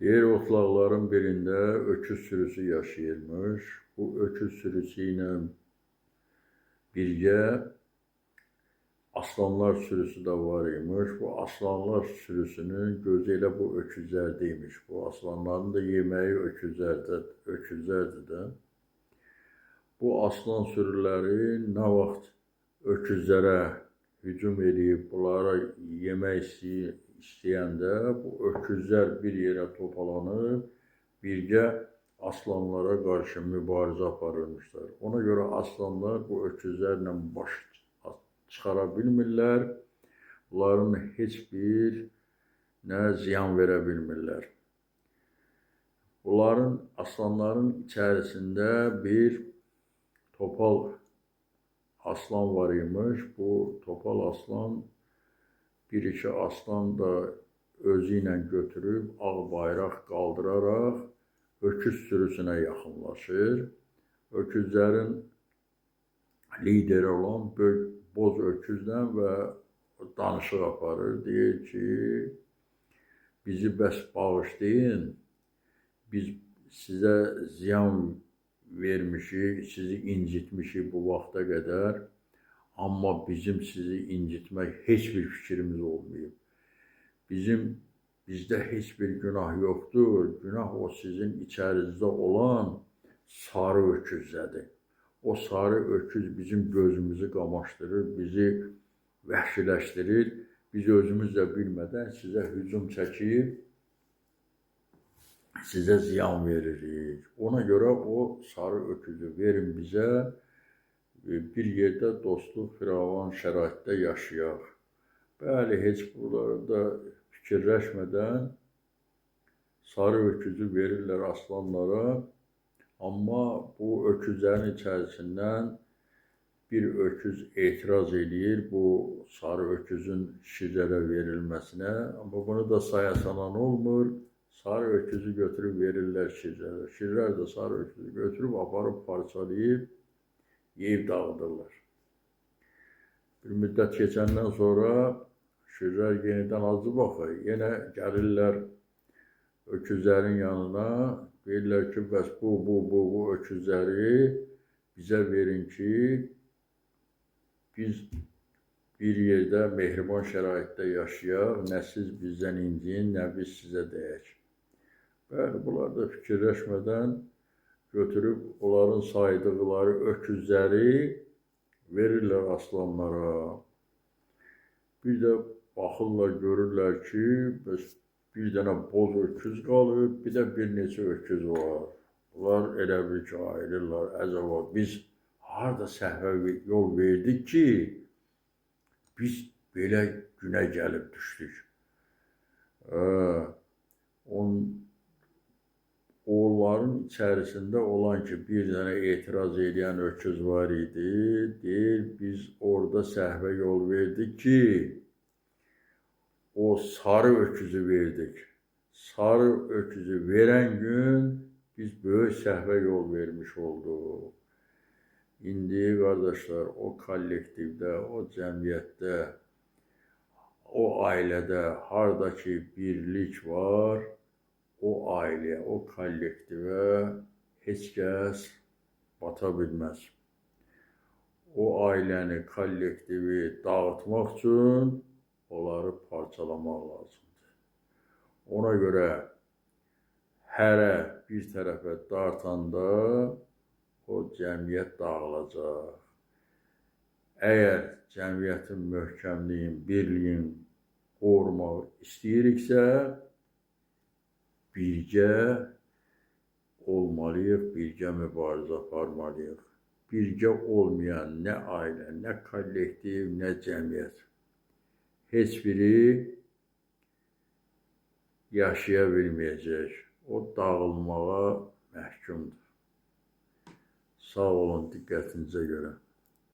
Deyir, otlaqların birində öküz sürüsü yaşayırmış. Bu öküz sürüsü ilə birgə aslanlar sürüsü də var imiş. Bu aslanlar sürüsünün gözü elə bu öküzlərdə imiş. Bu aslanların da yeməyi öküzlərdir də. Bu aslan sürüləri nə vaxt öküzlərə hücum eləyib, bunlara yemək istəyəndə bu öküzlər bir yerə topalanıb, birgə aslanlara qarşı mübarizə aparırmışlar. Ona görə aslanlar bu öküzlərlə baş çıxara bilmirlər, bunların heç bir nə ziyan verə bilmirlər. Bunların, aslanların içərisində bir topal aslan var imiş. Bu topal aslan bir-iki aslan da özü ilə götürüb ağ bayraq qaldıraraq öküz sürüsünə yaxınlaşır. Öküzlərin lideri olan böyük boz öküzlə və danışıq aparır. Deyir ki, bizi bəs bağışlayın, biz sizə ziyan vermişik, sizi incitmişik bu vaxta qədər, amma bizim sizi incitmək heç bir fikrimiz olmayıb. Bizdə heç bir günah yoxdur. Günah o sizin içərinizdə olan sarı öküzdədir. O sarı öküz bizim gözümüzü qamaşdırır, bizi vəhşiləşdirir. Biz özümüz də bilmədən sizə hücum çəkib, sizə ziyan veririk. Ona görə o sarı öküzü verin bizə, bir yerdə dostluq, firavan şəraitdə yaşayaq. Bəli, heç bunları da fikirləşmədən sarı öküzü verirlər aslanlara. Amma bu öküzlərin içərisindən bir öküz etiraz eləyir bu sarı öküzün şirlərə verilməsinə. Amma bunu da saya salan olmur. Sarı öküzü götürüb verirlər şirlərə. Şirlər də sarı öküzü götürüb aparıb parçalayıb, yeyib dağıdırlar. Bir müddət keçəndən sonra şirlər yenidən acı baxır. Yenə gəlirlər öküzlərin yanına, deyirlər ki, bəs bu öküzləri bizə verin ki, biz bir yerdə mehriban şəraitdə yaşayaq, nə siz bizdən inciyin, nə biz sizə dəyək. Bəli, bunlar da fikirləşmədən götürüb onların saydıqları öküzləri verirlər aslanlara. Bir də baxırlar, görürlər ki, bəs bir dənə boz öküz qalıb, bir də bir neçə öküz var. Bunlar elə bil ki, ayılırlar, əcəba, biz harada səhvə yol verdik ki, biz belə günə gəlib düşdük. Onların içərisində olan ki, bir dənə etiraz eləyən öküz var idi, deyir, biz orada səhvə yol verdik ki, o sarı öküzü verdik. Sarı öküzü verən gün biz böyük səhvə yol vermiş olduq. İndi, qardaşlar, o kollektivdə, o cəmiyyətdə, o ailədə harada ki birlik var, o ailəyə, o kollektivə heç kəs bata bilməz. O ailəni, kollektivi dağıtmaq üçün onları parçalamaq lazımdır. Ona görə hərə bir tərəfə dartanda o cəmiyyət dağılacaq. Əgər cəmiyyətin möhkəmliyin, birliyin qorumaq istəyiriksə, birgə olmalıyıq, birgə mübarizə aparmalıyıq. Birgə olmayan nə ailə, nə kollektiv, nə cəmiyyət, heç biri yaşaya bilməyəcək. O dağılmağa məhkumdur. Sağ olun diqqətinizə görə.